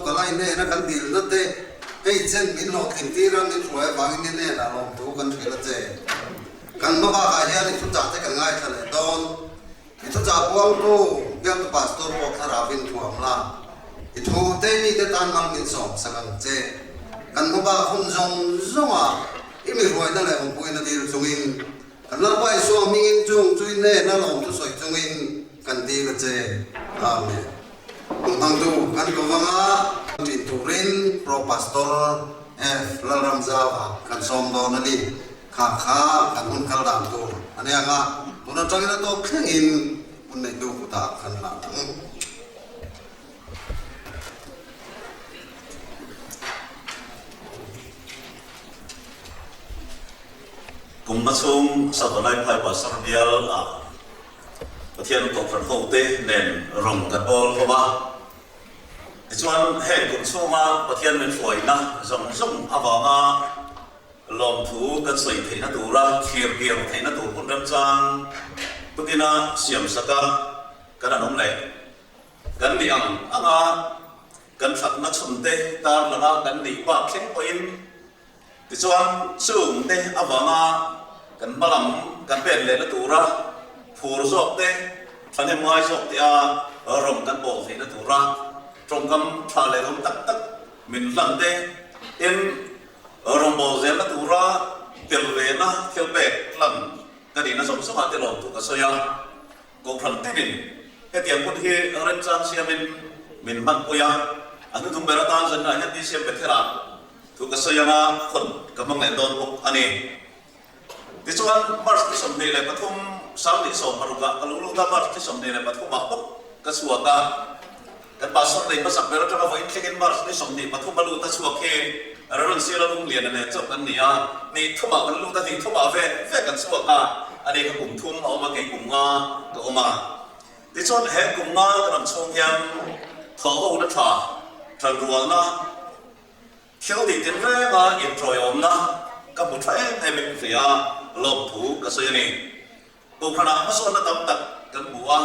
kala i hnena kan dilna te hei chen min hlawhtlin tir a, min hruai avangin i hnenah lawmthu kan hrilh a che. Kan hma bakah hian i thuchah te kan ngaithla leh dawn. I thuchah puangtu biaktu pastor pawh thlarauin thuam la, i thu te mite tan mal min sawm sak ang che. Kan hma bak hun zawng zawngah i mi hruaina leh awmpuina dil chungin Kan Lalpa Isua hmingin chung chu i hnena lawm thusawi chungin kan dil a che. Amen. Kum hmangtu kan ko vanga ṭin turin Pro Pastor F. Lalramzauva kan sawm dawn a ni. Kha kha kan hun kal dan tur a nia nga, tun aṭangin a tawp thlengin hun neihtu kutah kan hlan ang. Kum hmachhung Savanai Phai Pastor bial ah Pathian Kohhran hote nen rawng kan awl ho a. Tichuan heng kum chhunga Pathian min hruaina zawng zawng avanga lawmthu kan sawi theihna tura thlir bial theihna tur hun remchang tukin-a siamsaka kan an awm leh. Kan nih ang anga kan thatna chhunte tarlanga kan nih bak thleng pawhin Tichuan, chungte avanga kan hma lam kan pen lehna tura phur zawk te, thahnem ngai zawk te a rawng kan bawl theihna tura tawngkam tha leh rawng tak tak min hlan te, tin, rawng bawl zelna tura tel vena thil pek hlan ka nihna zawng zawngah te lawmthu ka sawi a. Kohhran tinin hetiang hun hi remchang siamin min hmanpui a, a hnuhnung ber atan zanah hian DCM Bethel-ah thu ka sawi anga hawn ka hmang leh dawn bawk a ni. Tichuan, March ni 23, 2016 ah ka lo lut a, March ni 23 ah bawk ka chhuak a, kan pastor nei hmasak ber atanga vawiin thlengin March ni 23 a lut a chhuak hi Reverend Sela Lungliana nen chauh kan ni a, hnih thumah kan lut a, hnih thumah ve ve kan chhuak a, ani kha kum thum a awm a, kei kum nga ka awm a. Tichuan, he kum nga kan awm chhung hian thawhhona tha, ṭanrualna, Thil tih tinrenga inṭawiawmna ka hmu ṭha em em in ka hria a, lawmthu ka sawi a ni. Kohhranah hmasawnna tam tak kan hmu a,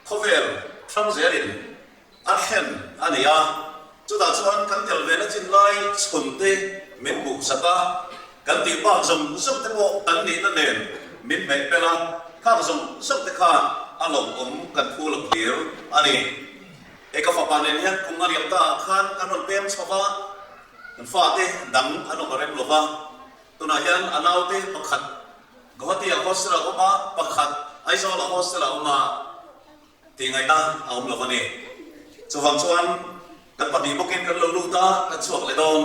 khawvel hrang zelin a thlen a ni a, chutah chuan kan tel vena chin lai chhunte min hmuhsak a, kan tih bak zawng zawng te pawh kan nihna nen min hmeh pel a, khang zawng zawng te khan a lawmawm kan phu lo hlir a ni. Hei ka fapa nen hian kum a liam ta ah khan kan rawn pem chho va, kan fate dang an awm a rem lo va, tunah hian a naute pakhat Guwahati ah hostel a awm a, pakhat Aizawl ah hostel a awm a tih ngaihna a awm lo a ni. Chuvang chuan kan pahnih bawkin kan lo lut a, kan chhuak leh dawn.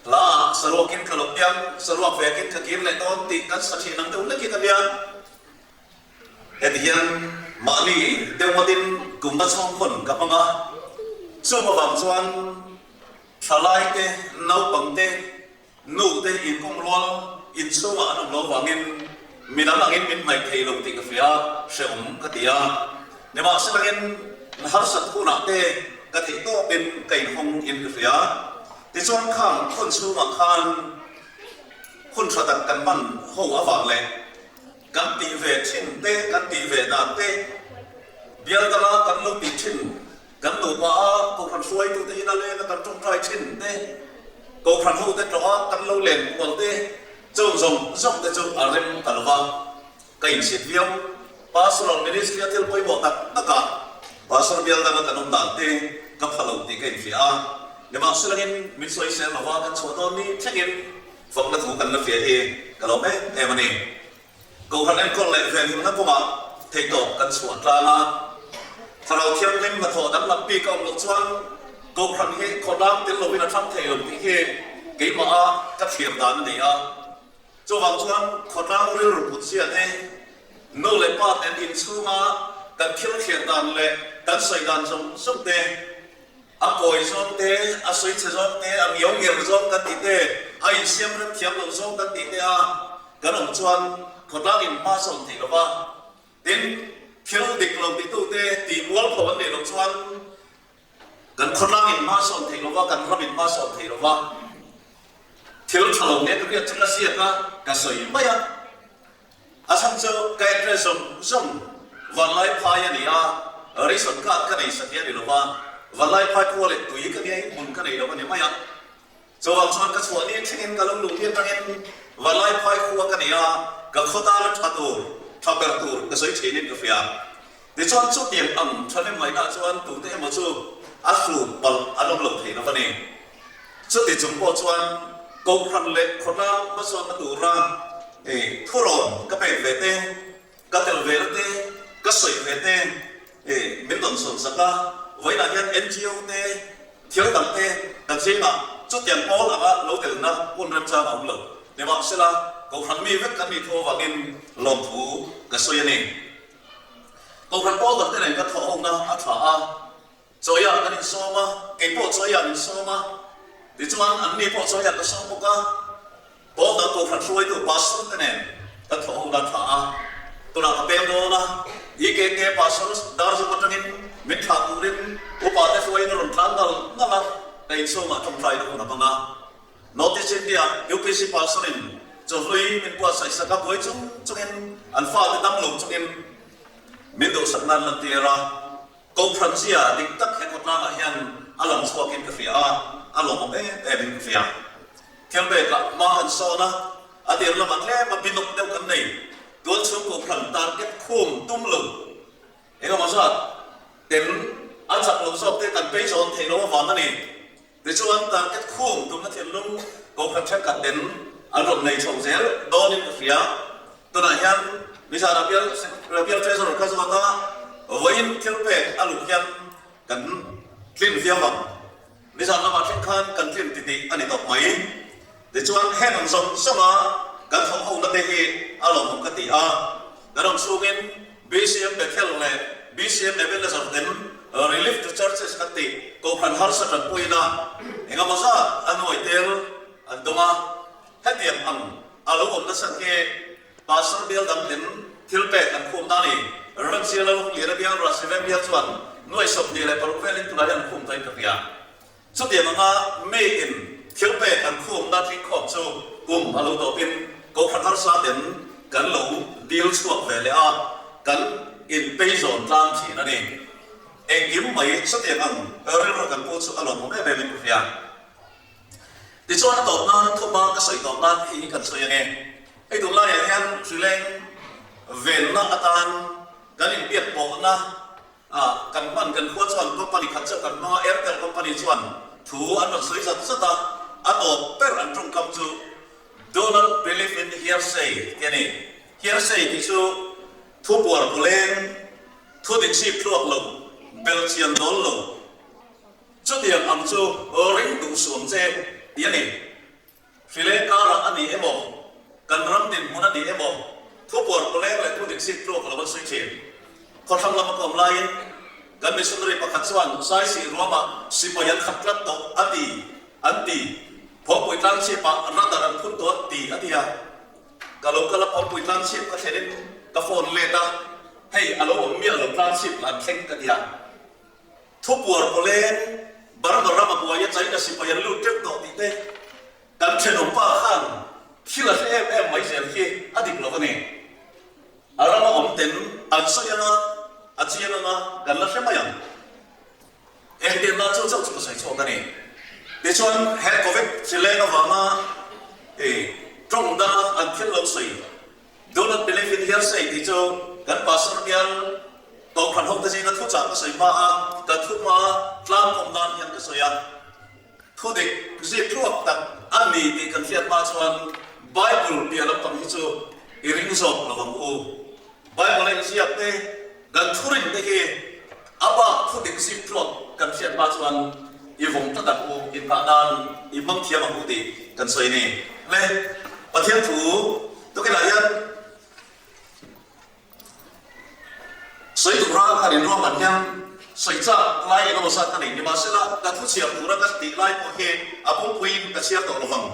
Hla ah saruakin ka lo piang, saruak vekin ka kir leh dawn tih kan sa thin ang deuh hlekin a nia. Heti hian mahni deuh ngawtin kum na chhawng hawn ka hmang a, chung avang chuan thalai te, naupang te, nu te inkawm rual inchhungah an awm lo avangin midang angin min hnaih thei lo tih ka hria, hrehawm ka ti a. Nimahselangin harsat hunah te ka theih tawpin ka inhawng in ka hria. Tichuan khang hawn chhungah khan hun tha tak kan hman ho avang leh, Kan tih ve thin te, kan tih ve dan te, bial danga kan lo tih thin, kan nupa a Kohhran hruaitute ina leng a kan tawngtai thin te, Kohhran hote tlawh a kan lo len kual te, chung zawng zawng te chu a rem ta lo va, ka insit viau. Pastoral Ministry a thil pawimawh tak tak a, Pastor bial danga kan awm dan te ka pha lo tih ka inhria a, nimahselangin min sawisel lo va kan chhuah dawn ni thlengin Fakna thu kan la hria hi ka lo em em a ni. Kohhran enkawl leh venhimna kawngah theihtawp kan chhuah tlang a, Thlarau Thianghlim hnathawh danglam bik a awm loh chuan Kohhran hi khawtlang tel lovin a thlang thei lo tih hi keimaha ka thlir dan a ni a. Chuvang chuan khawtlang rilru put zia te, nu leh pa ten inchhunga kan thil thlir dan leh kan sawi dan zawng zawng te, A kawi zawng te, a sawi chhe zawng te, a ngiau ngir zawng kan tih te, a insiam rem thiam lo zawng kan tih te a kan awm chuan khawtlang in hma sawn thei lo va. Tin, thil dik lo ti tu te tih mual pho an neih loh chuan kan khawtlang in hma sawn thei lo va, kan ram in hma sawn thei lo va. Thil tha lo nge ka hriat chu ka ziak a, ka sawi mai a. A chhan chu ka address zawng zawng Vanlai Phai a ni a, ration card ka nei satih a ni lo va. Vanlaiphai khua leh tui ka nia in hmun ka nei lo a ni mai a. Chuvang chuan ka chhuah ni thlengin ka lo luh ni atangin Vanlaiphai khua ka nei a, ka khaw tana tha tur, tha ber tur ka sawi thinin ka hria. Tichuan chutiang ang thahnem ngaihnaah chuan tute emaw chu a hrut palh an awm lo thei lo a ni. Chuti chung pawh chuan Kohhran leh khawtlang hmasawnna tura thurawn ka pek ve te, Ka tel ve na te, ka sawi ve te min rawn sawn sak a, vawiinah hian NGO te, thil dang te kan zingah chutiang pawl anga lo telna hun remchang a awm lo. Nimahsela, Kohhran mi vek kan nih thu avangin lawmthu ka sawi a ni. Kohhran pawl dang te nen ka thawhhona a tha a, chawiah kan insawm a, kei pawh chawiah min sawm a, tichuan anni pawh chawiah ka sawm bawk a. Pawl dang Kohhran hruaitu Pastor te nen kan thawh ho dan thla a, tunah ka peng dawn a, EKK Pastor Darzuk atangin min thlah turin upa te hruaiin a rawn tlan nal nal a, ka insawmah tawngtai na hun a hmang a. North East India UPC Pastor in chawhlui min buatsaih sak a, buai chung chungin an fate dam lo chungin min duhsak nan lantir a, Kohhran zia dik tak he khawtlangah hian a lang chhuakin ka hria a, a lawmawm em em in ka hria. Thilbekah hma kan sawn a, a tir lamah tlem a binawk deuh kan nei. Tual chhung Kohhran target khum tum lo engemaw zat ten a chak lo zawk te kan peizawn theih loh avang a ni. Tichuan target khum tumna thinlung Kohhran thenkhat ten an rawn nei chho zel dawnin ka hria. Tunah hian Mizara bial bial Treasurer kha zawt a, vawiin thil pek a luh hian kan tlin viau ang. Nizan lamah thleng khan kan tlin titih a ni tawp mai. Tichuan heng ang zawng zawnga kan thawh hona te hi a lawmawm ka ti a. Kan awm chhungin BCM Bethel leh BCM Ebenezer ten Relief to Churches kan tih Kohhran harsa tanpuina engemaw zat a nuai tel an dawng a. Hetiang ang a lo awm nasa hi Pastor bial dang ten thil pek an khum ta a ni. Ramsia Lalhungliana bial Rasiven bial chuan nuai 26 velin tunah hian an khum tawhin ka hria. Chutiang anga May in thil pek an khumna tlingkhawm chu kum a lo tawpin Kohhran harsa ten kan lo dil chhuak ve leh a, kan inpeizawn tlang thin a ni. Engkim mai chutiang ang rilru kan pu chu a lawmawm em em in ka hria. Tichuan a tawp nan thuhma ka sawi tawp nan hei hi kan sawi ange. Hei tunlaiah hian hrileng venna atan kan inbiak pawhna Ah, kan hman kan khua chuan company khat chauh kan hmang a, Airtel company chuan thu an rawn sawi zat zat a, a tawp ber an tawngkam chu Do not believe in hearsay tih a ni. Hearsay tih chu thu puar puleng, thu dik sip thluak lo, belchian dawl lo, chutiang ang chu ring duh suam che tih a ni. Hrileng karah a ni emaw, kan ram dinhmun a ni emaw, thu puar pawleng leh thu dik sik tluak lo an sawi thin. Khawthlang lama ka awm laiin kan missionary pakhat chuan Saisih ruamah sipai an khat tlat tawh a ti, an ti. Phawngpui tlangchhipah radar an phun tawh an ti, a ti a. Ka lo kal a, Phawngpui tlangchhip ka thlenin ka phone let a, hei a lo awm miah lo tlangchhip lah an thleng ka ti a. Thu puar pawleng Burma ram a buai a China sipai an lut teuh tawh tih te kan thenawmpa khan thil a hre em em mai zel khi a dik lo a ni. A rama awm ten an sawi anga a chiang anga kan la hre mai ang. Engtirna chu chauh chu ka sawi chhuak a ni. Tichuan he Covid hrileng avanga i tawng danga an thil lo sawi Do not believe in hearsay tih chu kan pastor bial Kohhran hote zinga thuchah ka sawi hma a, ka thu hma tlang awm nan hian ka sawi a. Thu dik zip thluak tak a ni tih kan hriat hma chuan Bible piah lampang hi chu i ring zawk lo ang u. Bible a inziak te, kan thurin te hi a bak thu dik zip thluak kan hriat hma chuan i vawng tlat ang u, inhah nan i hmang thiam ang u tih kan sawi a ni. Le Pathian thu tukinah hian Sawi tura kan inruahman hian sawi chak lai eng emaw zat ka nei. Nimahsela, ka thu chhiar tura ka tih lai pawh hi a pumpuiin ka chhiar tawh lo vang.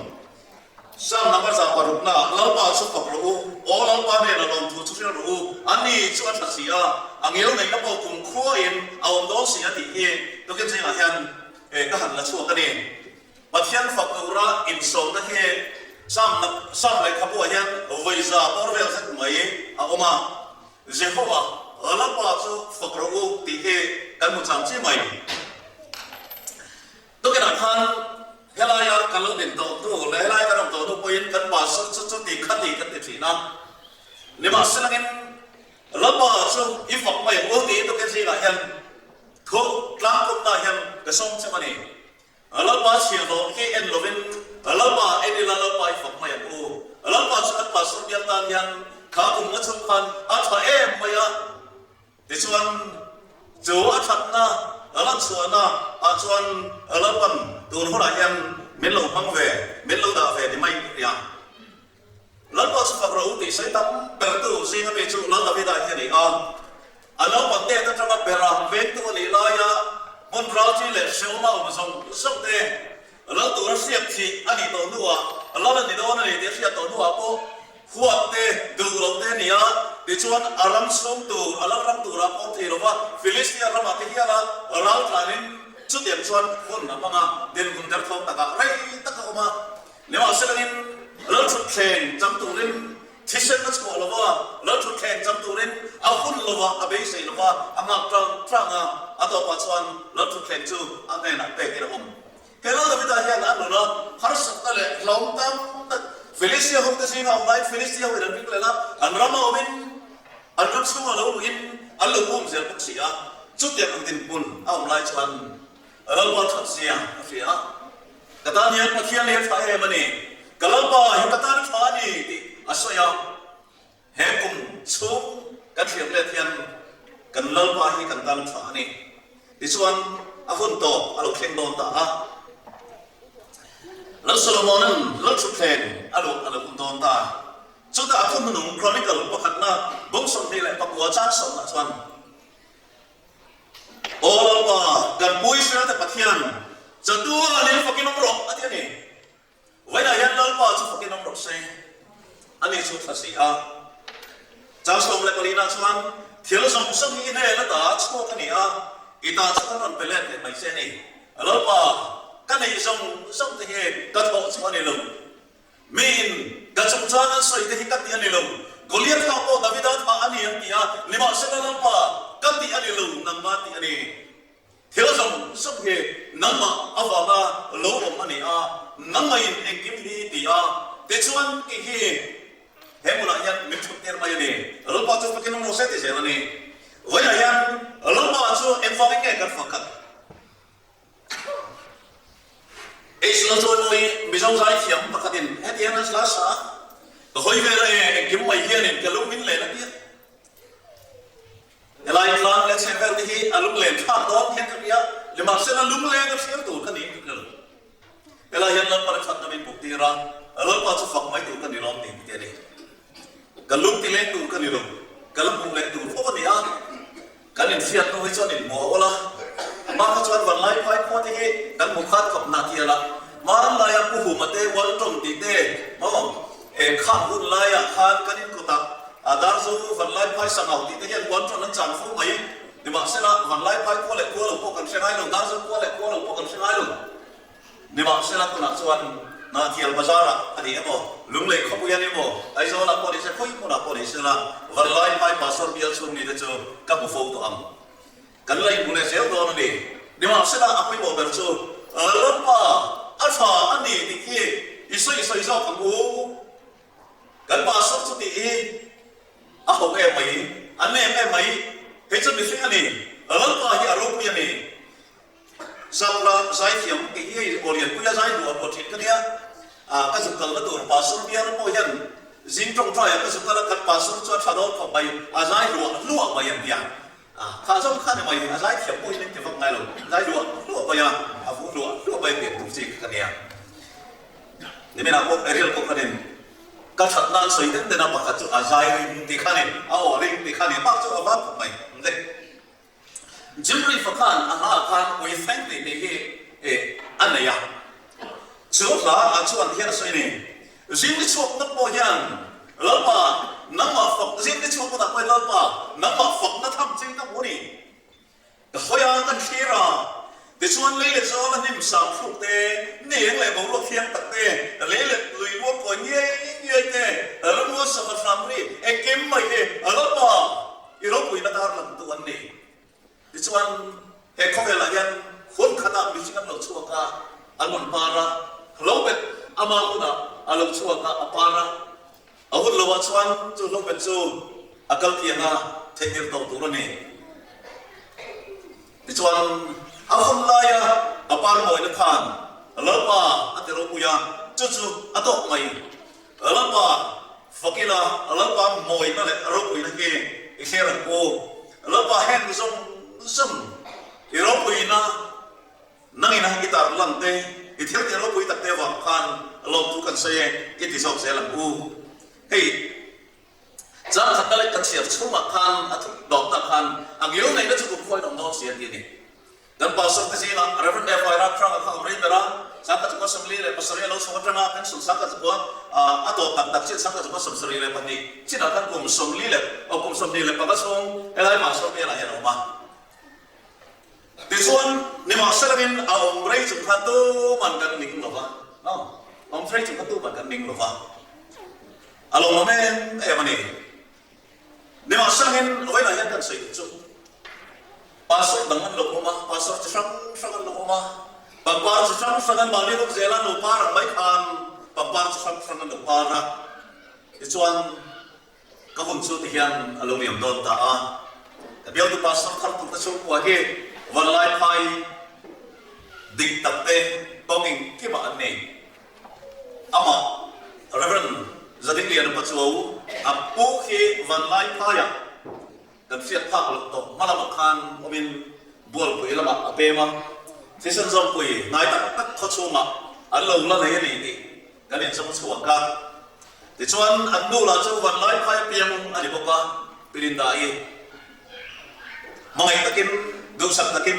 Psalm number 600 Lalpa chu fak rawh u, Aw Lalpa hnenah lawmthu chu hrilh rawh u, a ni chu a tha si a, a ngel neihna pawh kum khuain a awm dawn si a tih hi tukin zingah hian ka han la chhuak a ni. Pathian fak tura insawmna hi Psalm Psalm lehkhabuah hian vawiza bawr vel zet mai a awm a. Jehova, Lalpa chu fak rawh u tih hi kan hmu chang chi mai. lo din tawh hnu leh helai kan awm tawh hnu pawhin kan pastor chu chuti khati kan ti thin a. Nimahselangin Lalpa chu i fak mai ang u tiin tukin zingah hian thu tlangkawmna hian ka sawm chem a ni. Lalpa chhiahhlawh hi en lovin Lalpa en ila Lalpa i fak mai ang u. Lalpa chu kan pastor bial tan hian kha kumna chhung khan a tha em mai a. Tichuan, chu a thatna a lan chhuahna ah chuan Lalpan tun hunah hian min lo hmang ve, min lo dah ve ni mai nia. Lalpa chu fak rawh u tih sawi tam bertu zinga mi chu Lal Davida hi a ni a. A naupang tet atanga bera vengtu a nih laia hmun ralṭi leh hrehawma awm zawng zawng te Lal tura hriat thih a nih tawh hnuah, Lal a ni dawn a ni tih a hriat tawh hnuah pawh huat te, duh loh te a ni a, tichuan a ram chhung tur, a lal ram turah pawh awm thei lo va, Filistia ramah te hiala ral tlanin chutiang chuan hun a hmang a, dinhmun derthawng takah rei tak a awm a. Nimahselangin lal thutthleng chang turin thisen a chhuah lo va, lal thutthleng chang turin a hun lo va, a beisei lo va, a nghak tlang tlang a, a tawpah chuan lal thutthleng chu a hnenah pekin a awm. He lal Davida hian a nuna harsatna leh hlauhawm tam tak Filistia hote zinga awm laiin Filistia hoin an ring leh a, an rama awmin an ram chhunga lo luhin an lo um zel bawk si a. Chutiang ang dinhmun a awm lai chuan Lalpa that zia a hria a, Ka tan hian Pathian hi a tha em a ni, ka Lalpa hi ka tan a tha a ni tih a sawi a. He kum chhung kan thlir let hian kan Lalpa hi kan tan a tha a ni. Tichuan a hun tawp a lo thleng dawn ta a. Lal Solomona'n Lal Thutthleng a luh a lo hun dawn ta. Chutah a thuhmunung Chronicle pakhatna bawng 29 chang sawmah chuan, Aw Lalpa, kan pu Israelte Pathian, chatuanin fakin awm rawh, a ti a ni. Vawiinah hian Lalpa chu fakin awm rawh se, a ni chu thla si a. Chang 14 ah chuan, Thil zawng zawng hi i hnen ata chhuak a ni a, i ta chu kan rawn pe let leh mai che a ni. Lalpa, ka neih zawng zawng te hi ka thawh chu a ni lo. Miin ka chungchang an sawi te hi ka tih a ni lo. Goliath kha pawh Davida thah a ni an ti a, nimahsela Lalpa, ka tih a ni lo, nangmah tih a ni. Thil zawng zawng hi nangmah avanga lo awm a ni a, nangmahin engkim hi i ti a, tichuan kei hi he hmunah hian min thut tir mai a ni. Lalpa chu fakin awm rawh se ti zel a ni. Vawiinah hian Lalpa chu engvangin nge kan fak khat? Israel chuan mawi Mizo zaithiam pakhatin heti hian a hla sa a, Ka hawi vel a e, engkim mai hianin ka lung min len a tia. Helai tlang leh chheh vel te hi a lunglen thlak dawn hian ka hria, nimahsela lungleng a thlir tur ka niin ka hre lo. Helai hian Lalpa ri thatna min buk tir a, Lalpa chu fak mai tur ka ni lawm tih te a ni. Ka lung ti leng tur ka ni lo, ka la hmuh leh tur fo a ni a. Kan inhriat hnu hi chuan inhmu a awl a, amah kha chuan Vanlai phai khua te hi kan hmu khat khawp hna thial a, hmanlaia Pu Huma te Waltawng tih te maw eh khang hun laiah khan kan inkawtah a Darzo Vanlai phai Sangau tih te hian Waltawng an chang fo mai. Nimahsela Vanlai phai khua leh khua lo pawh kan hre ngai lo, Darzo khua leh khua lo pawh kan hre ngai lo. Nimahsela tunah chuan Hnahthial Bazar-ah a ni emaw, Lunglei khawpui a ni emaw, Aizawl-ah pawh ni se, khawi hmunah pawh ni sela, Vanlai phai Pastor bial chhung mite chu ka hmu fo tawh ang. Kan la inhmu leh zel dawn a ni. Nimahsela a pawimawh ber chu Lalpa a tha a ni tih hi i sawi sawi zawk ang u. Kan Pastor chu tih hi a ho em mai, a nem em mai, hei chu mihring a ni, Lalpa hi a ropui a ni. Zapla zaithiam tih hi hei aw lianpuia zai duh a pawh thin ka nia. Ah ka zuk kalna tur Pastor bial pawh hian zing tawngtaiah ka zuk kal a, kan Pastor chu a tha dawn khawp mai, a zai hluah hluah mai an tia. Ah kha zawng kha ni mai, a zaithiam pawh hian engti vak ngai lo, zai hluah hluah mai a, a vu hluah hluah mai an tur chi ka nia. Niminah pawh Ariel pawh khanin ka that nan sawi den den a, pakhat chu a zai ring tih kha ni, a aw ring tih kha ni, bak chu a van khawp mai. Jim Reefa khan a hla ah khan We Thank Thee tih hi a nei a, chu hla ah chuan hian a sawi a ni, Zing ni chhuak ngawt pawh hian Lalpa nangmah fak, zing ni chhuak ngawtah pawh hian Lalpa nangmah fakna tham che ka hmu a ni. Ka hawi a, kan thlir a, tichuan lei leh zawl a hnim sang thluk te, ni eng leh boruak thiang tak te, lei leh lui luang kawi ngiai ngiai te, ramngaw sava hram ri engkim mai hi Lalpa I ropuina dar lang tu an ni. Tichuan, he khawvelah hian hun khatah mihring an lo chhuak a, an rawn par a. Hlobet ama hunah a lo chhuak a, a par a. A hun lovah chuan chu hlobet chu a kal kiang a, theihnghilh tawh tur a ni. Tichuan, a hun laia a par mawina khan Lalpa a ti ropui a, chu chu a tawk mai. Lalpa fak ila, Lalpa mawina leh ropuina hi i thlir ang u. Lalpa heng zawng zawng i ropuina nangin a guitar lan te, i thil tih ropui tak te avang khan lawmthu kan sawi e, i ti zawk zel ang u. Hei. Chang khat na leh ka chhiar chhungah khan a thut dawtna khan a ngil neihna chu kum khuain awm dawn si a ti a ni. Kan pastor te zingah Rev. F.I. Rathranga kha awm rei ber a, sangkhat chukua 47 a lo chhung atanga pension sangkhat chukua a tawp tak tak chin sangkhat chukua 72 chinah khan kum 40 leh aw kum 25 chhung helai pastor bialah hian a awm a. Tichuan, nimahselangin a awm rei chung khan tuman kan ning lo va, awm rei chung khan tuman kan ning lo va. A lo awm em em a ni. Nimahselangin vawiinah hian kan sawi duh chu pastor dang an lo awm a, pastor chi hrang hrang an lo awm a, pangpar chi hrang hrang an mahni rawng zela lo par ang mai khan pangpar chi hrang hrang an lo par a. Tichuan ka hun chu tihian a lo liam dawn ta a. Ka bialtu pastor thar tur te chhungkua hi Vanlaiphai dik tak te kawng engkimah an nei. Amah Rev. Zadingliana Pachuau a pu khi Vanlaiphaiah kan hriat phak loh tawh hma lamah khan awmin Bualpui lamah a pem a, thisen zawmpui hnai tak tak khaw chhungah an lo la nei a ni tih kan inzawm chhuak a. Tichuan an nu lah chu Vanlaiphai piang a ni bawk a, Pilinda-i hmangaih takin, duhsak takin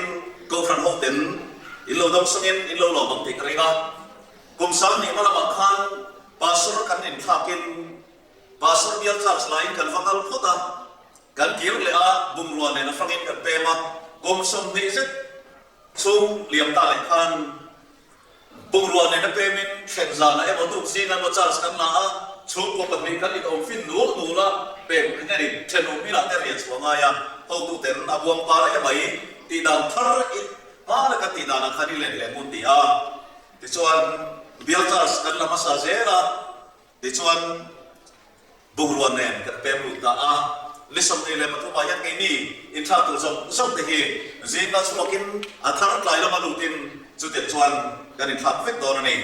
Kohhran hoten in lo dawngsangin in lo lawm ang tih ka ring a. Kum 20 hma lamah khan Pastor kan inthlakin Pastor bial charge laiin kan va kal phawt a, kan kir leh a, bungrua nen a hrangin kan pem a. Kum 20 zet chhung liam ta leh khan bungrua nen a pemin thlen zanah emaw tuk zingah emaw charge kan la a, chhungkaw pahnih kan inawm fin nul nul a, pem eng nge ni thenawm inah te riah chhuah ngai a, hotuten a buang par emai tihdan thar i hmana kan tihdanah khan i let leh ngun ti a. Tichuan, bial charge kan la hmasa zel a, tichuan bungrua nen kan pem lut ta a. Ni 23 ah hian keini inthlak tur zawng zawng te hi zinga chhuakin a thar tlai lama lutin chutiang chuan kan inthlak vek dawn a ni.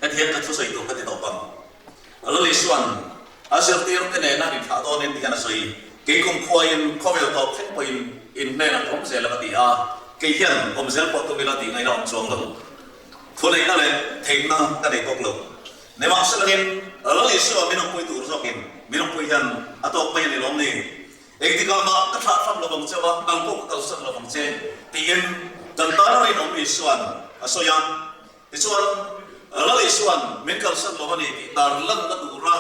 Heti hian ka thusawi tur ka ti tawp ang. Lali chuan a zirtirte nena inthlah dawnin ti hian a sawi, Kei kum khuaiin khawvel tawp thleng pawhin in hnenah ka awm zel ang a ti a, kei hian awm zel pawh tum ila tih ngaihna awm chuang lo. Thuneihna leh theihna ka nei bawk lo. Nimahselangin Lali Isua min awmpui tur zawkin min awmpui hian a tawk mai a ni lawm ni? Engtikah mah ka thlah hram lo vang che a, nang pawh ka kalsan lo vang che, tiin kan tana rinawm Isua'n a sawi a. Tichuan, Lal Isua'n min kalsan lo a ni tih tar lanna tura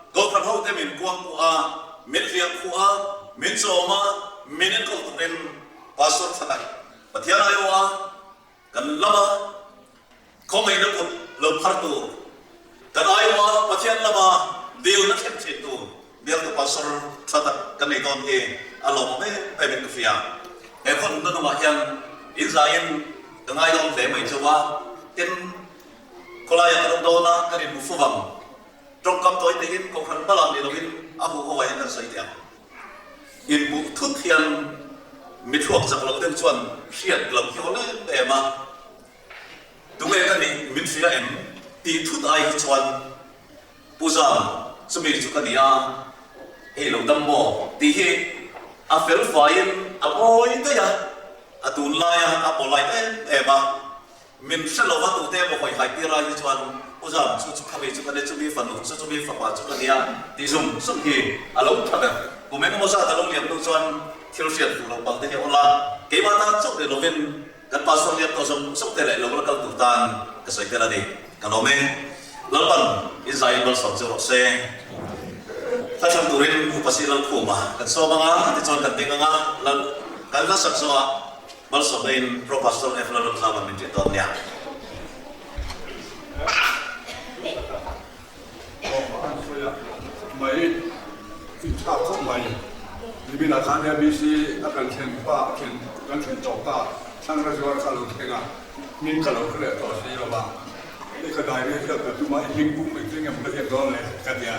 Kohhran hote min kuangkuah a, min hliahkhuah a, min chawm a, min enkawl turin Pastor Thana Pathian aiawha kan lama khawngaihna kut lo phar tur, kan aiawha Pathian lama dilna thlen thin tur Bialtu Pastor tha tak kan nei dawn hi a lawmawm em em in ka hria. He khaw nunna hnungah hian in zaiin ka ngai dawn hle mai chauh a, tin khawlaiah kan awm dawn a, kan inhmu fu vang. Tawngkam tawi tehin kohhran hma lam ni loin a huh ho ah hian kan sawi teh ang. Inhmuh thut hian mi thluak chak lo deuh chuan hriat loh hi awl em em a, tunge ka nih min hria em tih thut ai hi chuan Pu Zam, chumi chu ka ni a, hei lo dam maw? tih hi a fel faiin a mawi daih a, a tunlaia a polite em em a, min hre lova tute emaw hawi hai tir ai hi chuan Pu Zam, chu chu khami chu ka nia, chumi fanu chu chumi fapa chu ka nia tih zung zung hi a lo tha ber. Kum engemaw zat a lo liam hnu chuan thil hriat fuh loh pang te hi a awl a, keimah tan chauh ni lovin Kan pastor lian tawh zawng zawng te leh lo la kal tur tan ka sawi tel a ni. Ka lawm e. Lalpan in zaiin malsawm chu rawh se. Hla thlang turin Upa Si Lalkhuma kan sawm ang a, tichuan kan ding ang a, Lal kan hla sak zawhah malsawmna in Pro Pastor F Lalramzauva'n min ṭih dawn nia. Mai inthlak khawp mai. Nimin ah khan ABC a kan thlen pa thlen kan thlen tawh ta thlangra zuar kha a lo thleng a, hming ka lo hre leh tawh si lo va. Hei ka diary a ziak ta tumah i hming pum engtin nge maw ka ziak dawn le ka ti a,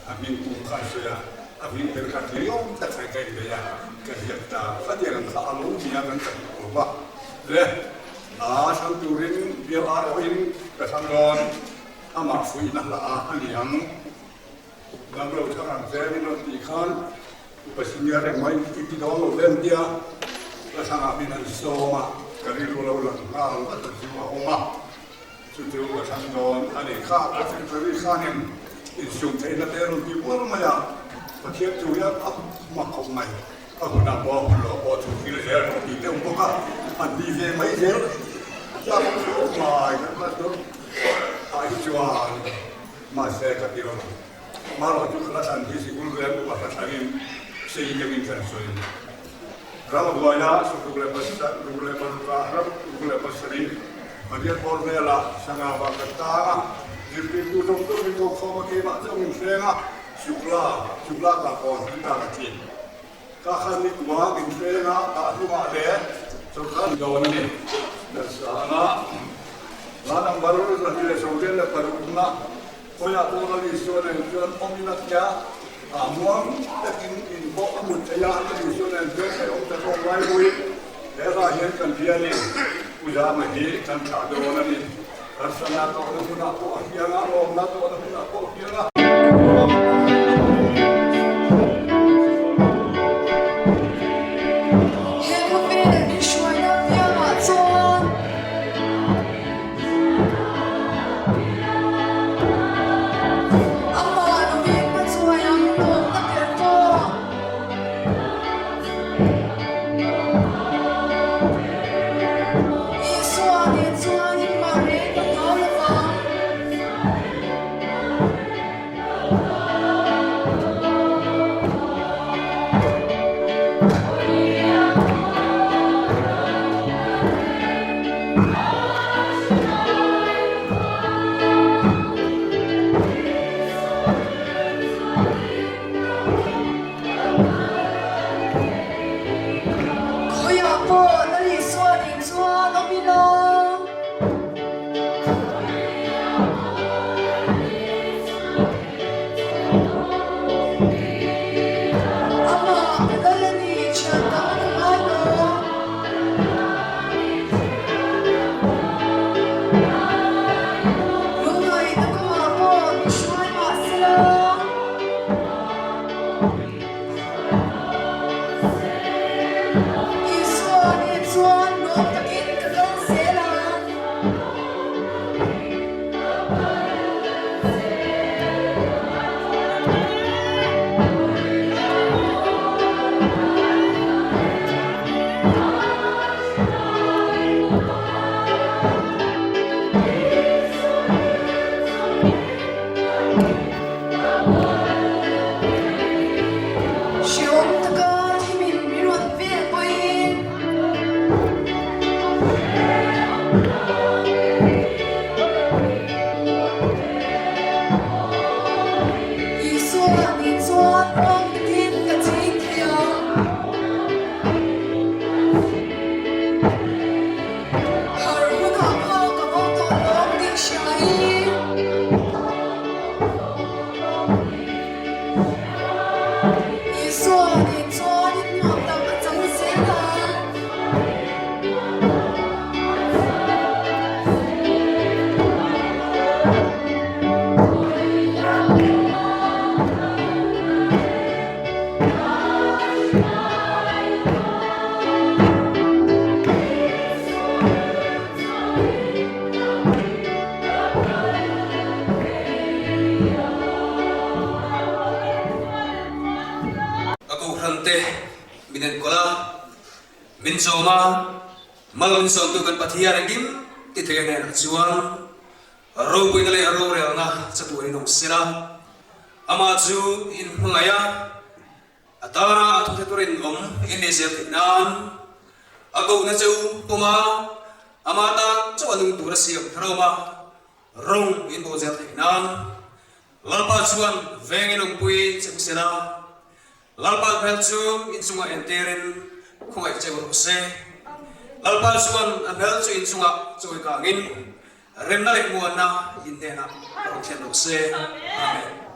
a hming pum kha a sawi a, a hming ber kha tliawm tak khan ka inbei a, ka ziak ta. Khatiang ang kha a lo nia kan ta duh lo va le, a thlang turin bial aiawhin ka thlang dawn, amah fuihna hla a a ni ang. Dam lo thlang ang che min rawn tih khan upa senior engmah i ti dawn lo vel nia, ka thlangah min han sawm a, ka rilru lo lang nghal vat a chu a awm a, chu chu ka thlang dawn a ni. Kha ka secretary khanin insum theihna te a rawn ti uar mai a, Pathian thu hian a hma khawp mai, a hunah pawh a hun loh pawh thu thil zel rawh tih te awm bawk a, an ti ve mai zel tlak khawp mai kan pastor ah hi chuan. Mahse ka ti lo. Marawh chu ka thlan hi sikul vel upa ka thlangin sei deuhin kan sawi. Ram a buai a, sawruk leh pasarih ruk leh paruk ah ram ruk leh pasarih pariat bawr velah sangau ah kan tang a, zirtirtu zawng zawng in kokhawm a keimah zawng in hreng a, Shukla, Shukla ka kawn hi ta ka thin. Ka khan ni tua in hreng a, ka hnungah leh sawrkar dawn a ni. Lalsanga. Hla number 226 khawiah pawh Lal Isua nen chuan awm in a tia, a muang takin in pawh a mut theih a, Lal Isua nen chuan hrehawm tak awm lai pawhin he hla hian kan hria a ni. Pu Zama hi kan thlah dawn a ni. Harsana tawhna hunah pawh a hriang a, lawmna tawhna hunah pawh a hriang a. He khawvel min hruaina piangah chuan Amah lovin ka chuai ang lawmna ber pawh. Isua nen chuan inmah reng ka hlau lovang. Khawiah pawh Lal Isua nen chuan awm ila. Amah Lal a ni thian dang ka ngai lo. Lungngaihna kawngah pawh min hruai mah sela. Isua nen chuan nuam takin ka kal zel a. Hreawm taka thimin mi rawn vel pawhin. Isua nih chuan rawng takin ka ching thei ang. Har hunah pawh ka bo tawh lawm tih hria i. Isua nih chuan in nuam tak a chang zel a. Ka kohhran te min enkawl a, min chawm a, mal min sawmtu kan Pathian engkim ti thei a hnenah chuan ropuina leh rorelna chatuan in awm sela, amah chu in hmangaih a, A tana a thuthe turin awm in nei zel theih nan a kohna che u pawm a, ama tan chauh a nung tur a siam thar awm a, rawng in bawl zel theih nan Lalpa chuan veng in awmpui che u sela, Lalpa hmel chu in chungah entirin khawngaih che u rawh se. Lalpa chuan a hmel chu in chungah chawi kangin. Remna leh muanna in hnenah rawn thlen rawh se. Amen.